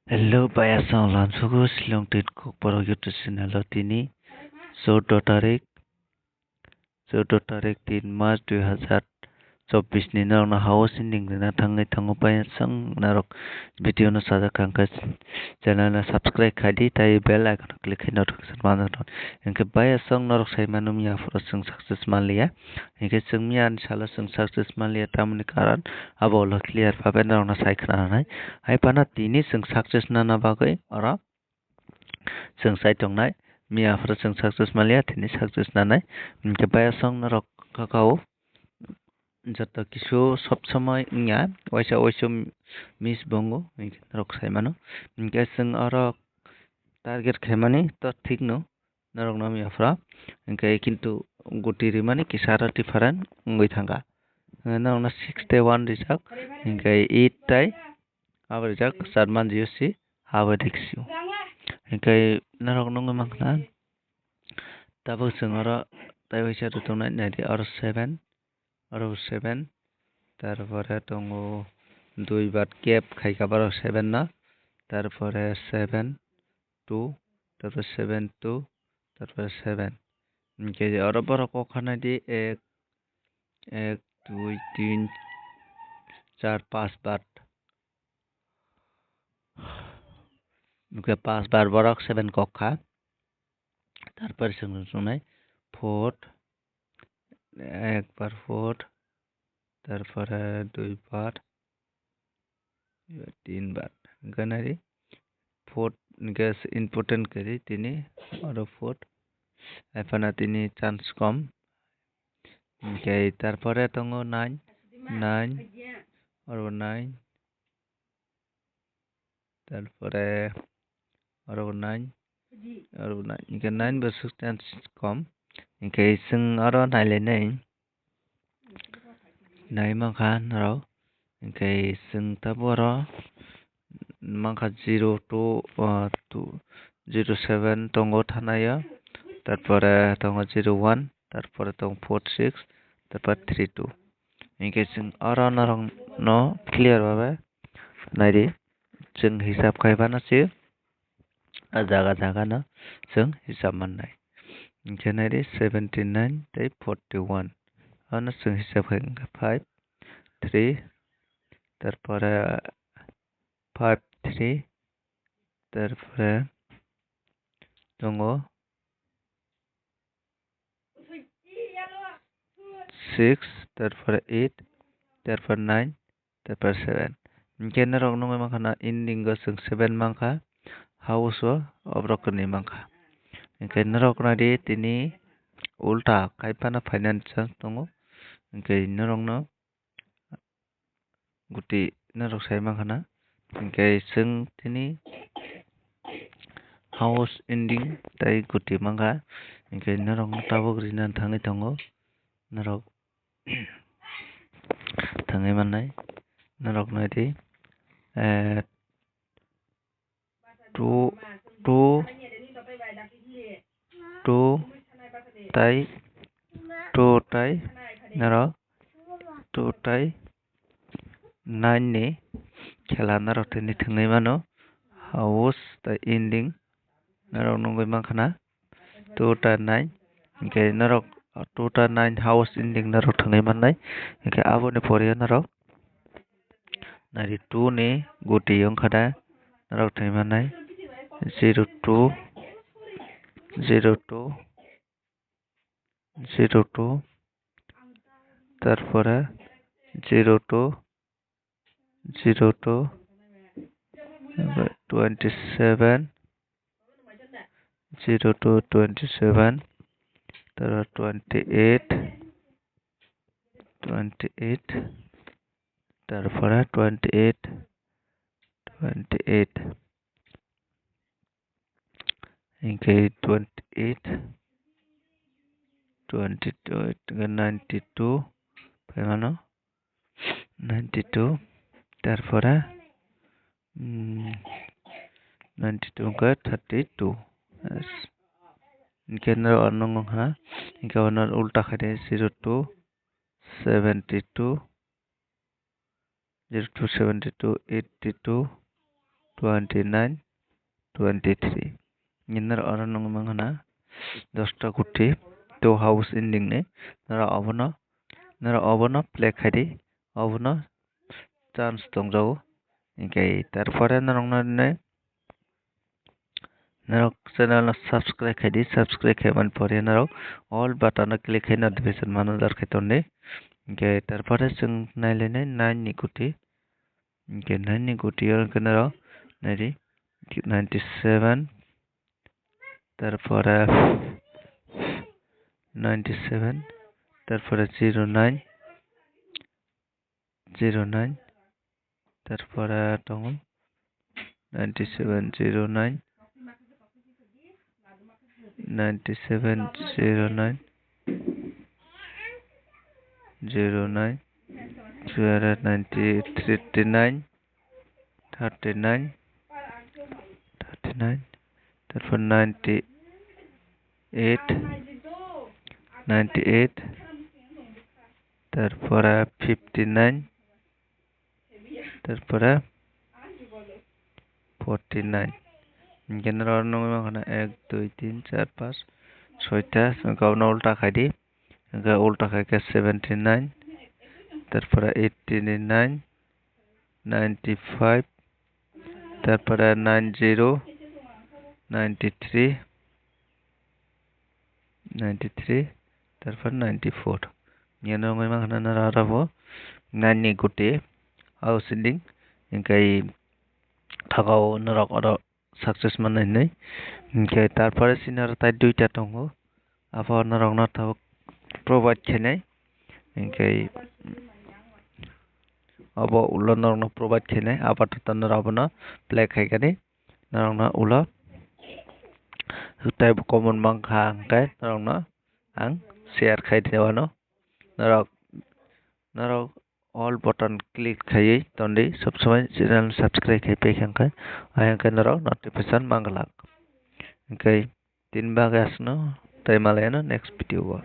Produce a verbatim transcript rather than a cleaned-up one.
Hello, bayasong lamsogo Shillong tin Kokborok YouTube channel o tini chordo tarik, chordo tarik tin March dui hazar chobbish ni norokno house ending rina thangwi thango. Bayasong norok video no sajak kha hwnkhe channel no subscribe khai di, tai bell icon o click khai notification manjak rw. Hwnkhe bayasong norok sai mano miya phuru chwng success manliya. Hwnkhe chwng miya ni salo chwng success manliya, tamoni karon abo ulo clear phabe norokno sai khna rwnai. Hai phano tini chwng success nana bagwi oro chwng sai tongnai. Miya phuru chwng success manliya, tini success nanai. Hwnkhe bayasong norok kaka o joto kisu sob somoi wngya, waisa waisa miss bo wngo, hwnkhe norok sai mano. Hwnkhe chwng oro target khaimani to thik no, norok no wngya phra, hwnkhe kintu guti rimani kisa aro different wngwi thangkha. Hwnkhe norok no six tei one rijak, hwnkhe eight tei abo rijak, char manjio si abo riksio. Hwnkhe norok nugwi mankha na, tabuk chwng oro tei waisa rwtwknai, naidi oro seven, oro bo seven, tarpore tongo dui bar gap khaikha borok seven no, tarpore seven two, tarpore seven two, tarpore seven. Hwnkhe oro borok kok khanai di ek, ek, dui, tin, char, panch bar. Hwnkhe panch bar borok seven kok kha. Tarpore chwng rwchuknai four, ek bar four, tarpore dui bar, tin bar. Hwnkhe nai di four hwnkhe important khe di tini oro four. Hai phano tini chance kom. Hwnkhe tarpore tongo nine, nine, oro nine. Tarpore oro bo nine, oro bo nine, hwnkhe nine bo swk chance kom, hwnkhe chwng oro nailainai, nai mankha norok, hwnkhe chwng tabuk oro mankha zero two, ah, two, zero seven tongo thanaio, tarpore tongo zero one, tarpore tongo four six, tarpore three two. Hwnkhe chwng oro norokno clear babe naidi, chwng hisab khai phano se a jaga jaga no chwng hisab mannai. Hwnkhe naidi seventy nine tei forty one, ano chwng hisab khai wngkha five three, tarpore five three, tarpore tongo six, tarpore eight, tarpore nine, tarpore seven. Hwnkhe norok nugwi mankha na ending o chwng seven mankha, house o oborok kwnwi mankha. Hwnkhe norok naidi tini ulta khai phano phainani chance tongo. Hwnkhe norokno guti norok sai mankha na, hwnkhe chwng tini house ending tei guti mankha, hwnkhe norok no tabuk rina thangwi tongo, norok thangwi mannai, norok naidi, eh, two, two, two tei, two tei norok two tei nine ni khela norok tini thwngwi mano. House tei ending norok nugwi mankha na two tei nine, hwnkhe norok two tei nine house ending norok thwngwi mannai, hwnkhe aboni pore norok naidi two ni guti wngkha da, norok thwngwi mannai zero two, zero two, zero two, tarpore zero two, zero two, twenty seven, zero two twenty seven, tarpore twenty eight, twenty eight, tarpore twenty eight, twenty eight, hwnkhe twenty eight, twenty two, ninety two, phaimano. Ninety two, tarpore, mm, ninety two wngkha thirty two. Yes. Hwnkhe norok ano wngkha, hwnkhe ono ulta khaidi zero two, seventy two, zero two, seventy two, eighty two, twenty nine, twenty three. Nini oro nung mangana dosta kuti two house ending ni. Nara obono, nara obono play khaidi, obono chance tongjago. Hinkhe tarpore norokno nini norok channel no subscribe khaidi, subscribe khaimani pore norok all button no click khai notification manager khai tondi. Hinkhe tarpore chwng nailainai nine ni kuti. Hinkhe nine ni kuti o hinkhe norok naidi ninety seven, tarpore ninety seven, tarpore zero nine, zero nine, tarpore tongo ninety seven zero nine, ninety seven zero nine, zero nine, ninety, thirty nine, thirty nine, thirty nine, tarpor ninety eight, ninety eight, tarpore fifty nine, tarpore forty nine. Hinkhe norok nugwi mankha na ek, dui, tin, char, panch, soita, hinkhe obono ulta khaidi. Hinkhe ulta khaikhe seventy nine, tarpore eighty nine, ninety five, tarpore nine zero, ninety three, ninety three, tarpore ninety four. Hinkhe nugwi mankha na norok aro bo nine ni kuti house ending, hinkhe thakao norok oro success manai hinwi. Hinkhe tarpore chini oro tai duita tongo, abo norokno tabuk provide khainai. Hinkhe obo ulo norokno provide khainai, apato norok abono play khaikani. Norokno ulo tei bo common mankha, hinkhe norokno ang share khai rwano. Norok, norok all button click khaiwi tondi, sob somoi channel subscribe khai paikha hinkhe, ayang khe norok notification manglak. Hinkhe tin bagwi aswkno tei malaino next video o.